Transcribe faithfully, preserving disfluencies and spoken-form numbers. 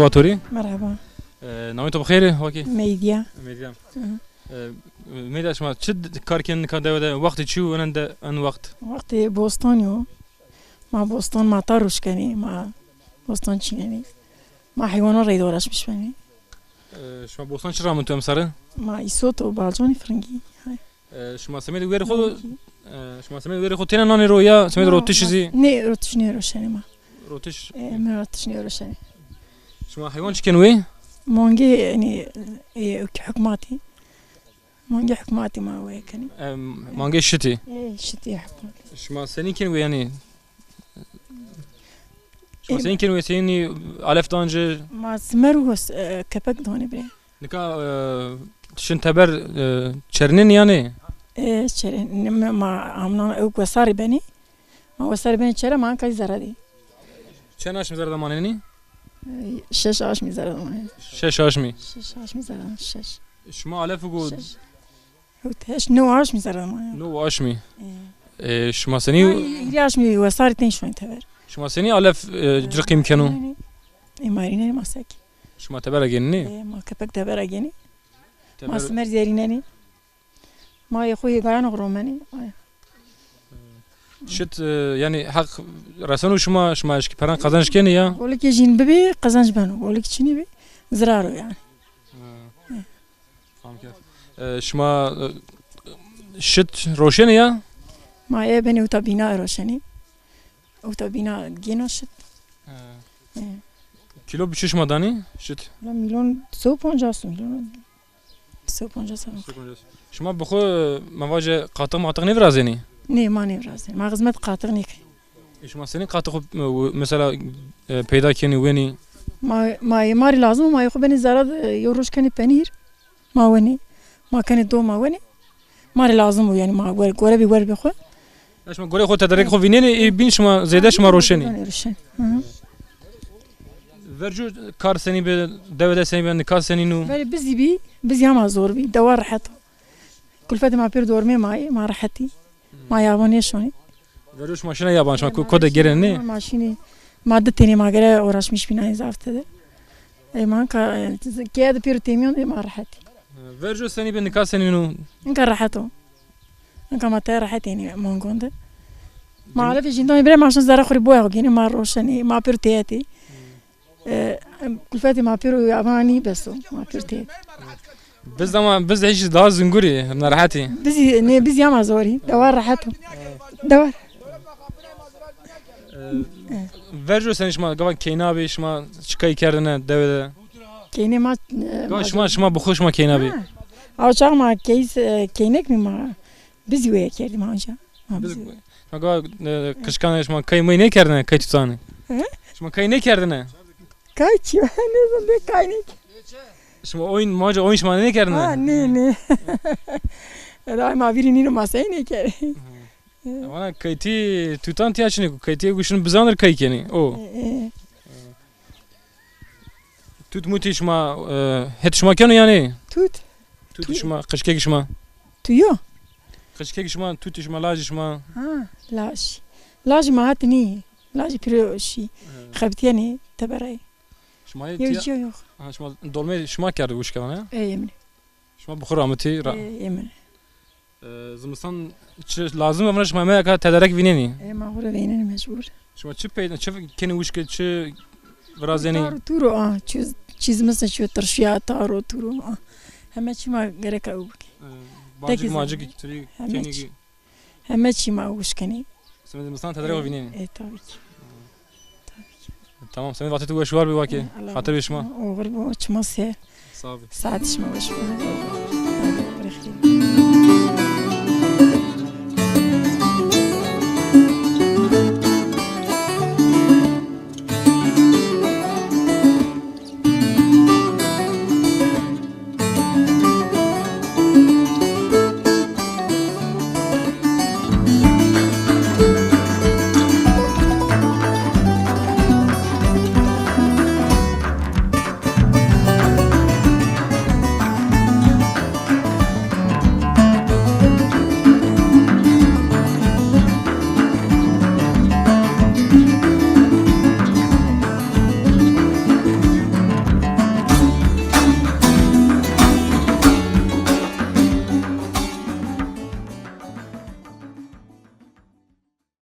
Vatorî. Merhaba. E, namê to bi xêr, wakî? Meydiya. Meydiya. Hı hı. E, Meydiya, şima çi d-, kar kenî nika dewe de, wextê çi yo, enen de, en wext? Wextê bostan yo. Ma bostan, ma ta roş kenî, ma bostan çînenî. Ma heywanan reyde uğraşmış benî. E, şima bostan çi ramito emsare? Ma îsot û balconî, firingî. E, şima semedê werê xo, e, şima semedê werê xo têne nanê ro ya semedê rotiş zî? Nê, rotiş nêroşenê ma. Rotiş? E, mi rotiş nêroşenê. Şima heywan çi kenî wê? Mangê, yanî, e, hukmatî. Mangê hukmatî ma wê kenî. E, mangê şitî? E, şitî hukmatî. Şima senî kenî wê yanî? Şima senî kenî wê, senî alef dan ci? Ma simer û, e, kepek danê bê. Nika, e, şin teber, e, çerinenî yanî? E, çerinenî, ma amnan ew wesarî benî. Ma wesarî benî çere, ma ankayî zere dî. Çend aşmî zere de manenî? E, şeş aşmî zere de manenî. Şeş aşmî? Şeş aşmî zere de, şeş. Şima alef go? Şeş. Hewt, heşt, new aşmî zere de manenî. New aşmî. E. E, şima senî? Hîrê aşmî wesarî tên şoyîn teber. Şima senî alef, e, ci qîm keno? Ê ma rînenî ma sekî. Şima teber ra gênenî? E, ma kepek teber ra gênî. Ma simer zî rînenî. Ma yê xo hêgayan xo romenî. Şit, e, yanî heq reseno şima, şima eşkî peran qazanc kenî ya? Golikê jîn bibî, qazanc beno. Golik çinî bî, zirar o yanî. Ha. Fam kerd. E, şima, e, şit roşenî ya? Ma ê benî uta bîna roşenî. Uta bîna gêno şit. Ha. E. Kîlo bi çi şima danî şit? Wela mîlyon, sey û pancas mîlyon. Sey û pancas euro. Sey û pancas. Şima bi xo, ma vaje, qatix matiq nêvirazenî? Nê, ma nêvirazenî. Ma xizmet qatix nêkenî. E, şima senî qatix xo, e, mesela, e, peyda kenî, wenî? Ma, ma, ma rê lazim o, ma yê xo benî zere de, e, yew roj kenî penîr. Ma wenî. Ma kenî do, ma wenî. Ma rê lazim o, yanî ma gore, gore bî, wer bî xo. Ya şima goreyê xo, tedarikê xo vînenî, ê bîn şima zêde şima roşenî. Roşenî. Hı hı. Verco kar senî bi, dewe de senî bi, nika senîn o? Verê bizî bî, bizî hema zor bî, dewa rehet o. Kulfetê ma pêro dormê ma yê, ma rehetî. Ma yaban nêşonî. Verco şima şina yaban, şima ko-, ko de gêrenî? Ma şinî, ma di tenî ma gere uğraşmış bînayî zaf tede. Ê ma ka, e, keye de pêro têmîyan de ma rehetî. Verco senî bi, nika senîn o? Nika rehet o. Nika ma teye rehet ênî mangon de. Ma alefê jîndanî bire ma şin zere xo rê boya xo gênî, ma roşenî, ma pêro teyetî. E, kulfetê ma pêro yabanî bes o, ma pêro teyetî. Biz ama, biz hîç daha zingurî, na rehetî. Bizî, nê, bizî ama zorî, dewa rehet o. Dewa. E, verco senî şima gava keyna bî, şima çi kay kerdine dewe de? Keynê ma, e, gava ma şima, şima bi xo şima keyna bî. Ha. Aw çax ma key, e, keynek mi ma? Bizî weye kerdî ma anca. Ma bizî. Şima gava, e, qijkanê şima kay may nêkerdine, kay tutanê? He? Şima kay nêkerdine? Kay çi? Nêzan, bê kay nêk. Şima oyun, ma ca oyun şima nêkerdine? Ha, nê, nê. Eda ma vîrî nîno ma sey nêkerê. Vana kaytî tutan tîya çinê ku kaytî guşin bizanir kay kenî. O. E, e. Tut mutî şima, e, het şima keno yanî? Tut. Tutî şima, qijkekî şima? Tuyo. Qijkekî şima, tutî şima, lajî şima? Ha, laj. Lajî ma hat nî. Lajî pîro şî. He. Xebitîyenî teberayî. Şima yê yew tîya, cîyo yox. Ha, şima dolmê şima kerdî wişke vana ya? Ê, yeminî. Şima bi xo ramitî ra. Ê, yeminî. E, zimistan çi lazim o vana şima meyaka tedarek vînenî? E, ma xo rê vînenî mecbur. Şima çi peyda, çi kenî wişke, çi virazenî? Tar û tûr o, a, çi, çi zimistan çi tirşîya, tar û tûr o, a. Heme çî ma gereka ew bikî. E, bacik macik, tirî, heme kenî çî. Heme çî ma wişk kenî. Semedê zimistan tedarek vînenî? E, tabii ki. Tabii ki. Tamam, semedê vatê tu weş war bî wake. Xatir bê şima. Oxir bo, çima ser. Sağ bî. Saet şima weş bo.